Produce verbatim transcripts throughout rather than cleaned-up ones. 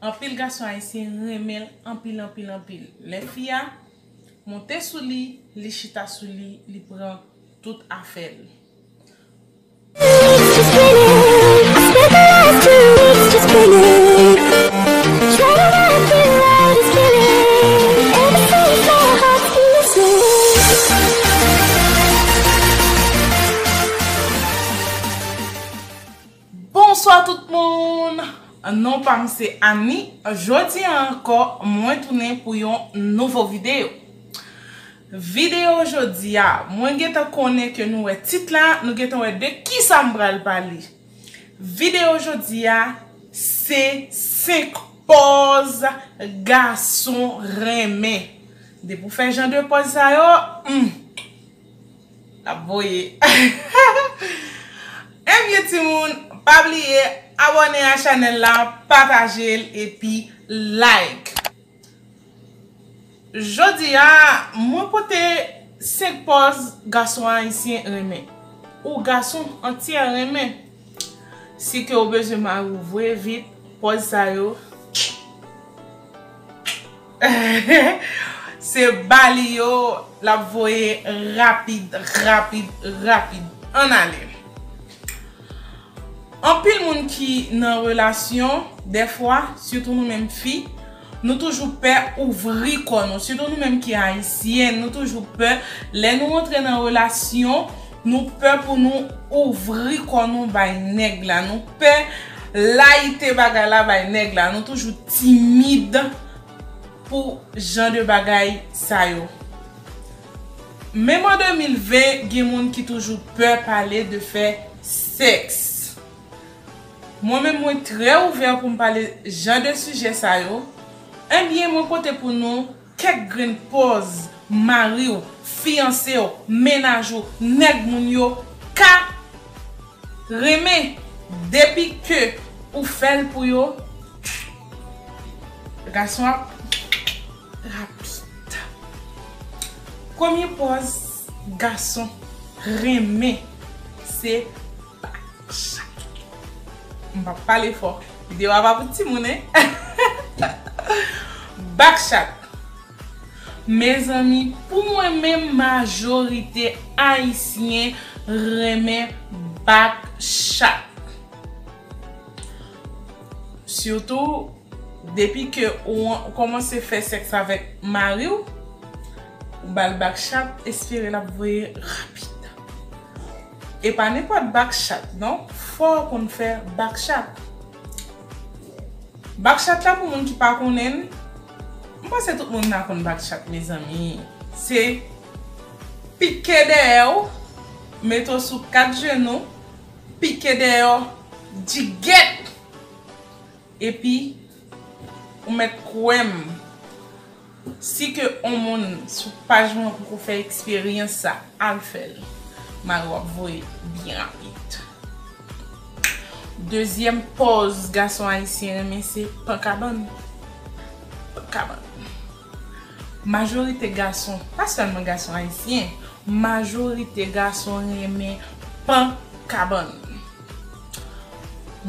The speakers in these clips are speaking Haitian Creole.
Anpil gason ayisyen renmen l anpil, anpil, anpil. Lè fi a monte sou li, li chita sou li, li pran tout afè l. It's just been it. I spent the last two weeks just been it. Trying to not feel like it's killing. Ever since my heart's been missing. Bonswa tout moun. Non pa m se Annie. Jodi a ankò, mwen tounen pou yon nouvo videyo. Videyo jodi a, mwen gentan konnen ke nou wè tit la, nou gentan wè de kisa m pral pale. Videyo jodi a, se senk pòz gason renmen. Depi w fè jan de pòz sa yo, hmm, l ap voye. Ebyen timoun, pa bliye abòne a chanèl la, pataje l epi like. Jodi a, mwen pote senk pòz gason ayisyen renmen. Ou gason antye renmen. Si ke w bezwen mari w vre vit, pòz sa yo, se ba li yo, l ap voye rapid, rapid, rapid. Ann ale. Anpil moun ki nan relasyon, dèfwa, sitou nou menm fi, nou toujou pè ouvri kò nou. Sitou nou menm ki ayisyen, nou toujou pè. Lè nou rantre nan relasyon, nou pè pou nou ouvri kò nou bay nèg la. Nou pè layite bagay la bay nèg la. Nou toujou timid pou jan de bagay sa yo. Menm an de mil ven, gen moun ki toujou pè pale de fè sèks. Mwen menm, mwen trè ouvè pou m pale jan de sijè sa yo. Ebyen, mwen pote pou nou kèk grenn pòz mari w, fiyanse w, mennaj ou, nèg moun yo ka renmen depi ke ou fè l pou yo. Gason ap rapid. Premye pòz gason renmen se bak chat. M p ap pale fò. Videyo a pa pou timoun, en. Bak chat. Mezanmi, pou mwen menm, majorite ayisyen renmen bak chat. Sitou, depi ke ou, ou kòmanse fè sèks avèk mari w, ou ba l bak chat, espere l ap voye rapid. E pa nenpòt bak chat, non. Fò w konn fè bak chat. Bak chat la, pou moun ki pa konnen l, m panse tout moun la konn bak chat, mezanmi. Se pike dèyè w, mete w sou kat jenou, pike dèyè w, di gèt! Epi, ou mèt kwè m, si ke on moun sou paj mwen poko fè eksperyans sa, al fè l. Mari w ap voye byen rapid. Dezyèm pòz gason ayisyen renmen se pan kabann. Pan kabann. Majorite gason, pa sèlman gason ayisyen, majorite gason renmen pan kabann.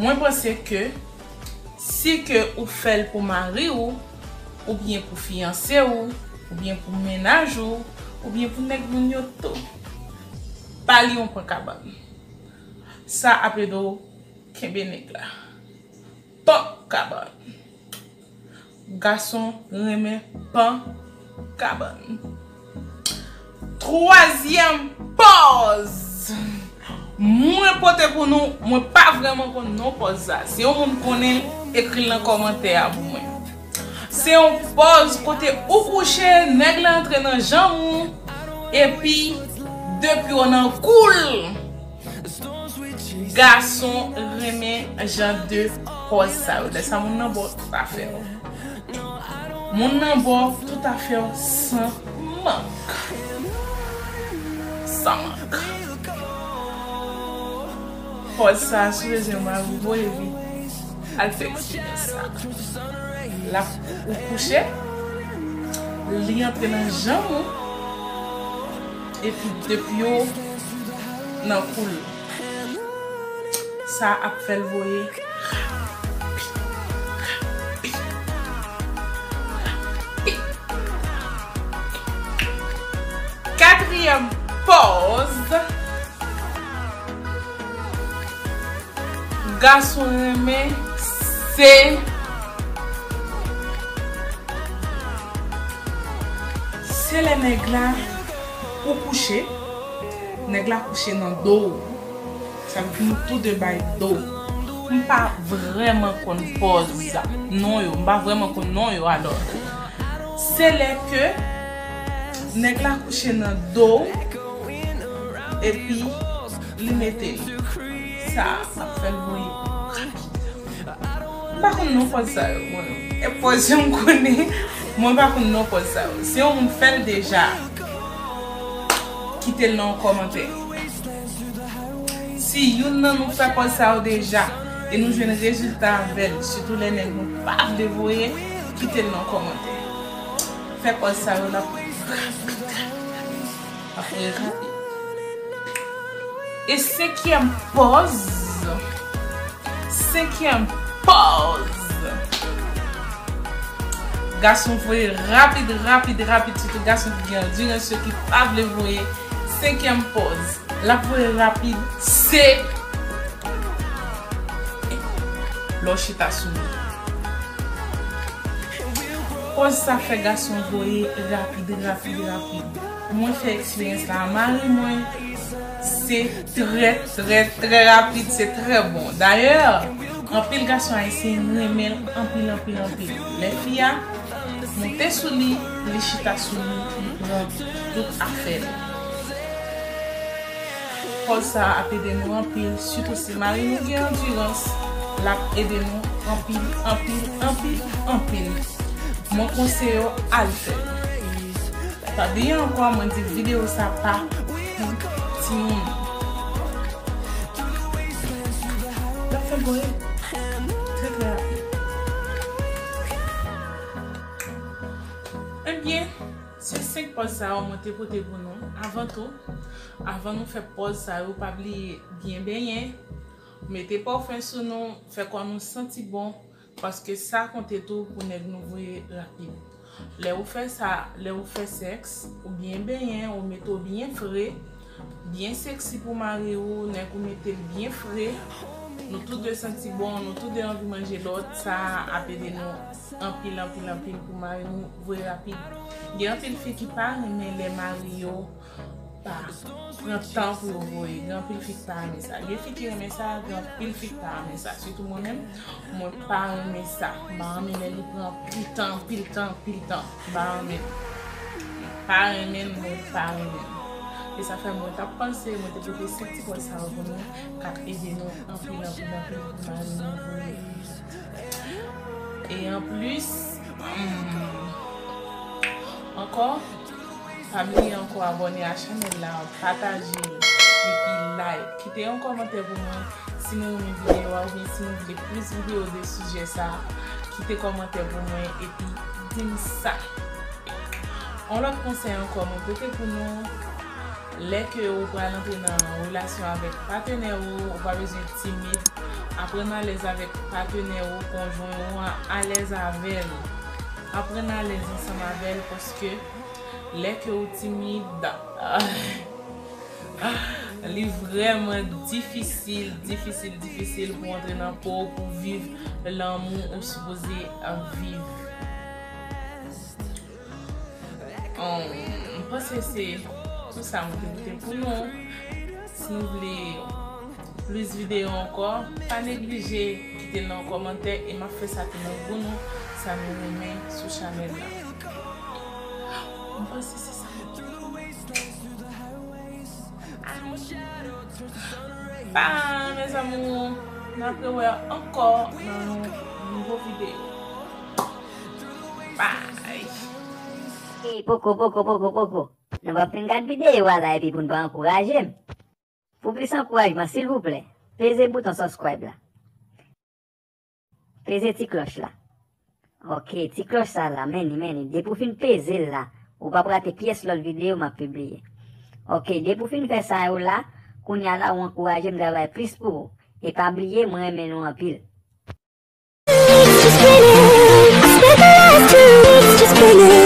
Mwen panse ke si ke ou fè l pou mari w, oubyen pou fiyanse w, oubyen pou mennaj ou, oubyen pou nèg moun yo tou, ba li yon pan kabann. Sa ap ede w kenbe nèg la. Pan kabann. Gason renmen pan kabann. Twazyèm pòz. Mwen pote pou nou, mwen pa vrèman konn non pòz sa. Si yon moun konnen l, ekri l nan kòmantè a pou mwen. Se yon pòz kote ou kouche, nèg la antre nan janm ou, epi de pye w nan kou l. Gason renmen jan de pòz sa yo. Lè sa moun nan ba w tout afè w. Moun nan ba w tout afè w san mank. San mank. Pòz sa a, si w bezwen mari w, voye vit. Al fè eksperyans sa. L ap, ou kouche, li antre nan janm ou, epi de pye w nan kou l. Sa ap fè l voye rapid. Senkyèm pòz gason renmen, se, se lè nèg la ou kouche, nèg la kouche nan do w. Sa vle di nou tou de bay do. M pa vrèman konn pòz non yo. M pa vrèman konn non yo, alò. Se lè ke nèg la kouche nan do w, epi li mete l. Sa ap fè l voye. M pa konn non pòz sa yo, mwen. E pòz yo m konnen, mwen pa konn non pòz sa yo. Si yon moun fè l deja, kite l nan yon kòmantè. Si youn nan nou fè pòz sa yo deja, e nou jwenn rezilta avè l, sitou lè nèg nou pa vle voye, kite l nan kòmantè. Fè pòz sa yo, l ap rapid, rapid, rapid. L ap voye rapid. E senkyèm pòz, senkyèm pòz. Gason voye rapid, rapid, rapid, sitou gason ki gen andirans yo ki pa vle voye. Senkyèm pòz, l ap voye rapid, se lè w chita sou li. Pòz sa fè gason voye rapid, rapid, rapid. Mwen fè eksperyans la a mari mwen, se trè, trè, trè rapid, se trè bon. Dayè, anpil gason ayisyen renmen l anpil, anpil, anpil. Lè fi a monte sou li, li chita sou li, li pran tout afè l. Pòz sa a ap ede nou anpil, sitou si mari nou gen andirans, l ap ede nou anpil, anpil, anpil, anpil. Mwen konseye w al fè l. Pa bliye ankò, mwen di videyo sa pa pou timoun. L ap fè l voye trè, trè rapid. Ebyen, se senk pòz sa yo mwen te pote pou nou. Avan tou, avan nou fè pòz sa yo, pa bliye byen benyen, mete pòfen sou nou, fè kò nou santi bon, paske sa konte tou pou nèg nou voye rapid. Lè ou fè sa, lè ou fè sèks, ou byen benyen, ou mete w byen fre, byen seksi pou mari ou, nèg ou mete l byen fre, nou tou de santi bon, nou tou de anvi manje lòt, sa ap ede nou anpil, anpil, anpil pou mari nou voye rapid. Gen anpil fi ki pa renmen lè mari yo pa pran tan pou yo voye. Gen anpil fi ki pa renmen sa. Gen fi ki renmen sa, gen anpil fi ki pa renmen sa. Sitou mwen menm, mwen pa renmen sa. M pa renmen lè li pran anpil tan, anpil tan, anpil tan. M pa renmen. M pa renmen, mwen pa renmen. E sa fè mwen t ap panse, mwen te pote senk ti pòz sa yo pou nou, k ap ede nou anpil, anpil, anpil pou mari nou voye. E anplis, hmm, ankò, pa bliye ankò abòne a chanèl la, pataje l, epi like. Kite yon kòmantè pou mwen si nou renmen videyo a oubyen si nou vle plis videyo de sijè sa. Kite kòmantè pou mwen epi di m sa. Yon lòt konsèy ankò mwen pote pou nou, lè ke ou pral antre nan relasyon avèk patenè ou, ou pa bezwen timid. Aprann alèz avèk patenè ou, konjwen ou an, alèz avè l. Aprann alèz ansanm avè l, paske lè ke ou timid, li vrèman difisil, difisil, difisil pou antre nan po w, pou viv lanmou ou sipoze viv. Um, m panse se tout sa mwen te pote pou nou. Si nou vle plis videyo ankò, pa neglije kite l nan kòmantè e m ap fè sa tou nan gou nou, sa nou renmen sou chanèl la. M panse se sa. Bye, mes amours. N ap rewè ankò nan yon nouvo videyo. Bye. Ey, poko, poko, poko, poko. Nou p ap fin gad videyo a la epi pou n pa ankouraje m. Pou plis ankourajman, silvouplè, peze bouton subscribe la. Peze ti klòch la. Ok, ti klòch sa la, men ni, men ni. Depi w fin peze l la, ou p ap rate pyès lòt videyo m ap pibliye. Ok, depi w fin fè sa yo la, kounye a la ou ankouraje m travay plis pou ou. E pa bliye, mwen renmen nou anpil. Weeks just spinning. I spent the last two weeks just spinning.